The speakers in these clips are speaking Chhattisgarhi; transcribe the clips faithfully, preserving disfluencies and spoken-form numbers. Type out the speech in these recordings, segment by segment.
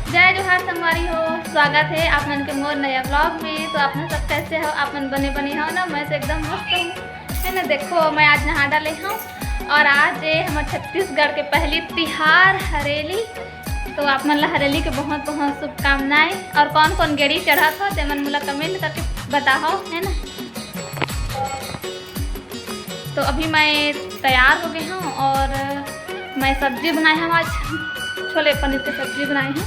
जय जोहार संगवारी हो, स्वागत है आप मन के मोर नया vlog में। तो आप मन सब कैसे हो? आप मन बने बने हो ना? मैं तो एकदम मस्त हूँ, है ना। देखो, मैं आज नहा डाले हूँ और आज ये हमर छत्तीसगढ़ के पहली तिहार हरेली। तो आप मन ला हरेली के बहुत बहुत शुभकामनाएं। और कौन कौन गेड़ी चढ़त हो, ते मन मोला comment करके बताओ, है ना। तो अभी मैं तैयार हो गई हूँ और मैं सब्जी बनाए हूँ आज, छोले पनीर की सब्जी बनाए हूँ।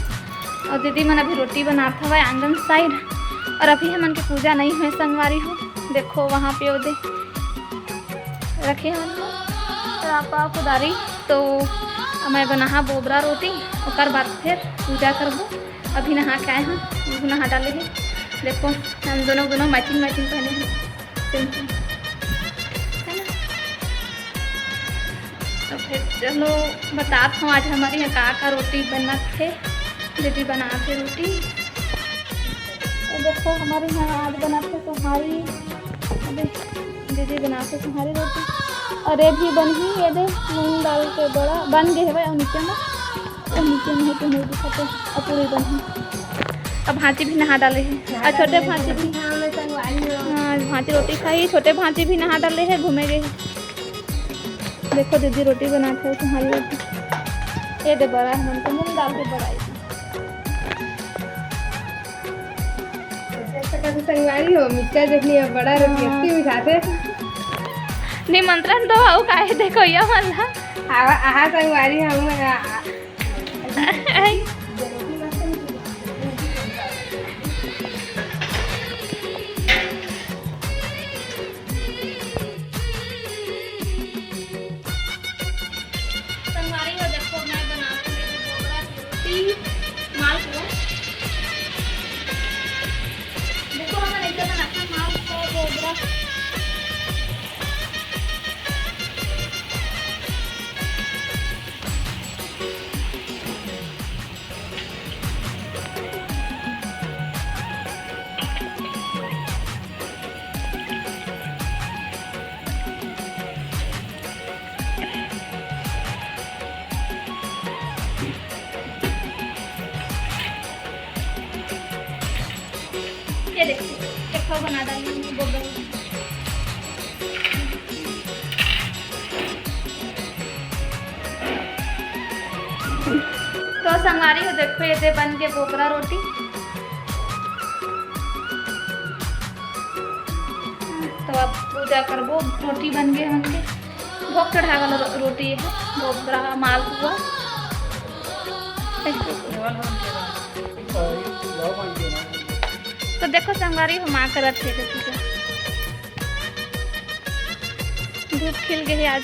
और दीदी मन अभी रोटी बनात हवय आंगन side। और अभी हमन के पूजा नहीं हुए संगवारी हो, देखो वहाँ पे ओदे रखे हन रापा कुदारी। तो मैं बनाहा बोबरा रोटी, ओकर बाद फिर पूजा करबो। अभी नहा के आए हन, नहा डाले हे। देखो हम दोनों, दोनों matching matching पहने हैं। Simple। है ना? तो फिर चलो, बतात हूँ आज हमर यहाँ का का रोटी बनत हे। दीदी बनात हे रोटी। तो देखो, हमर यहाँ आज बनत हे सोहारी। अबे, दीदी बनात हे सोहारी रोटी। और ये भी बनही, ये दे, मूंग दाल के बड़ा बन गए हवय, और नीचे में, और नीचे में है कि नहीं दिखाते, और पूरी बनही। अब भांची भी नहा डाले हैं, और छोटे भांची भी, हाँ, भांची रोटी खाई, छोटे भांची भी नहा डाले हैं, घूमे गए हैं। देखो दीदी रोटी बनात हे, तुम्हारी रोटी। ये दे बड़ा है, मन को मूंग दाल के बड़ा है। संगवारी हो, मिर्चा चटनी अब बड़ा रोटी हाँ। अच्छी उठाते। निमंत्रण दो, आओ काहे देखो ये मन ला। आवा, आहा संगवारी हम, आ, आ, संगवारी हो, देखो, मैं बनात हूँ बोबरा के रोटी, मालपुआ। देखो, हमन ऐसे बनाते हैं मालपुआ, बोबरा। ये देखो, चक्का बना डाली हूँ गोबर। तो संगवारी हो, देखो, ये दे बन के बोबरा रोटी। तो अब पूजा करबो, रोटी बन गए हमन के। भोग चढ़ाए वाला रो-, रोटी है, बोबरा मालपुआ। तो देखो संगवारी, हम आ करत हे, देखो, धूप खिल गए आज।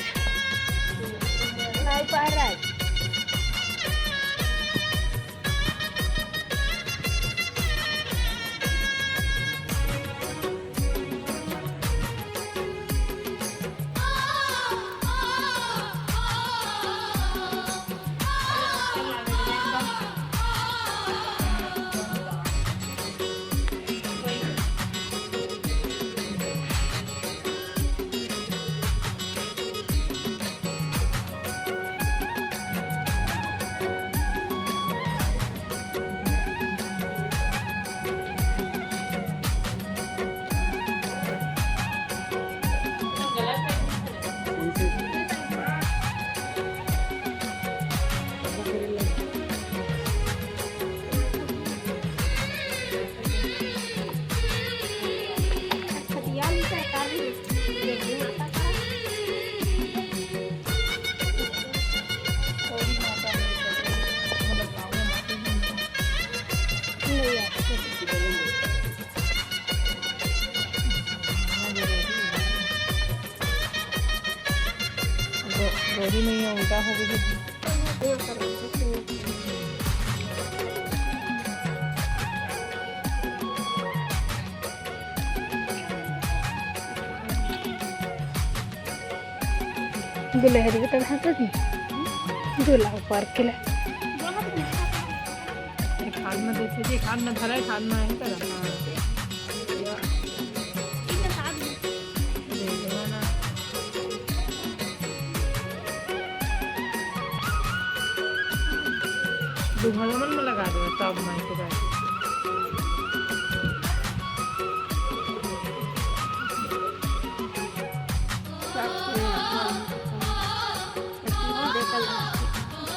गो-, गोरी मैया उल्टा हो गई है। दुलहरी के तरह से भी। दूल्हा ऊपर के ले। एक हाथ में देखे जी, एक हाथ में धरा, एक हाथ में है तरह। हाँ। तुम हमन में लगा दो, तब माई के बात।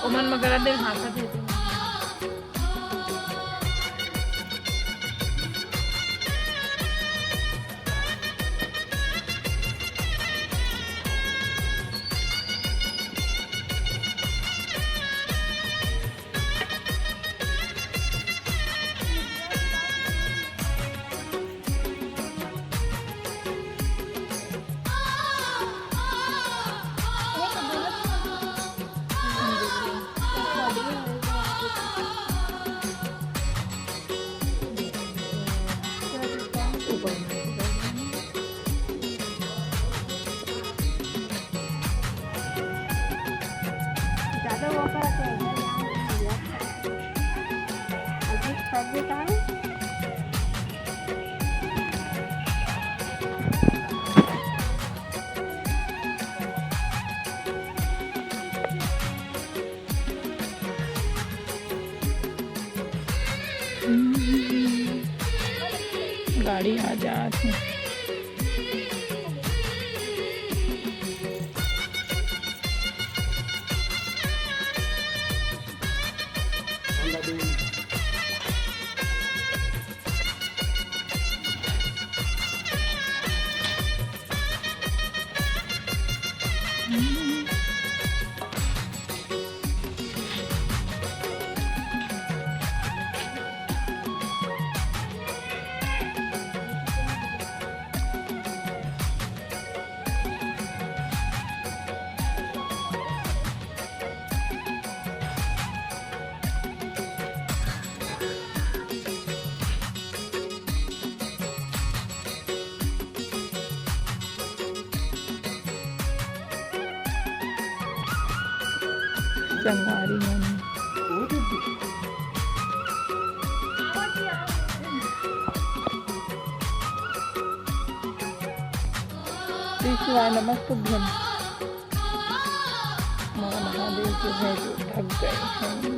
ओमन में गलत दिन हाथ दे दे। गाड़ी आ जात हे। संगवारी मन, श्री शिवाय नमस्तुभ्यं। मोर महादेव के भैंस ढक गए हैं।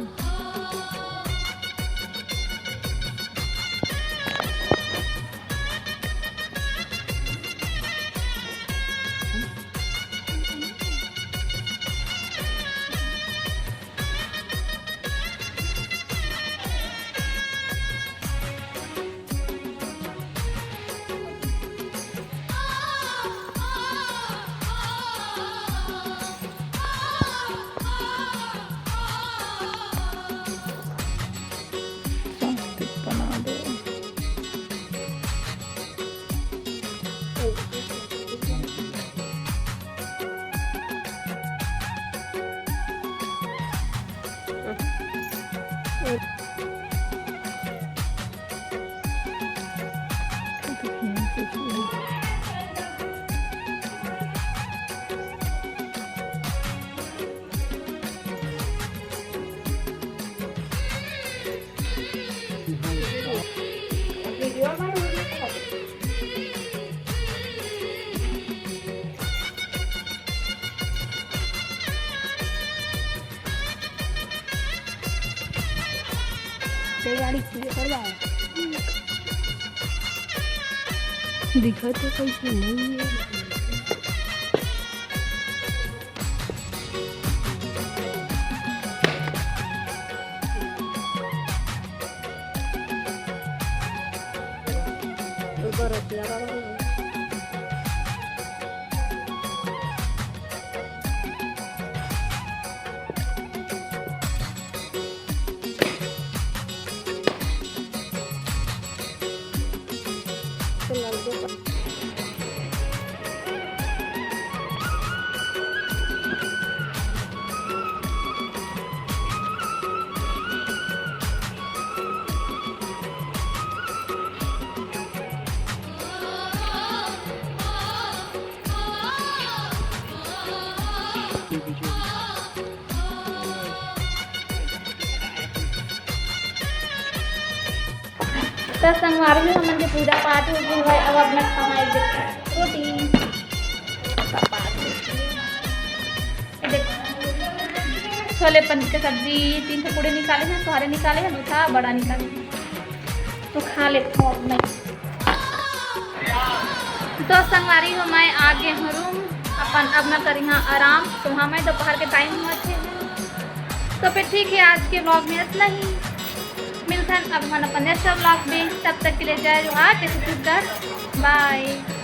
दिखत तो कइसे नहीं है। त संगवारी हो, हमन के पूजा पाठ हो गे हवय, अब अपना खाना एक रोटी। ये देखो। छोले पनीर के सब्जी, तीन ठो पूड़ी निकाले हे, सोहारी निकाले हे, दू ठा बड़ा निकाले हे, तो खा लेथों अब मैं। तो संगवारी हो, मैं आ गे हूँ रूम अपन। अब मैं करिहा आराम, सोहा मैं, दोपहर के टाइम होवत हे। तो फिर ठीक है, आज के व्लॉग में इतना ही। मिलथन अब हमन अपन नेक्स्ट व्लॉग में। तब तक के लिए जय जोहार, जय छत्तीसगढ़, बाय।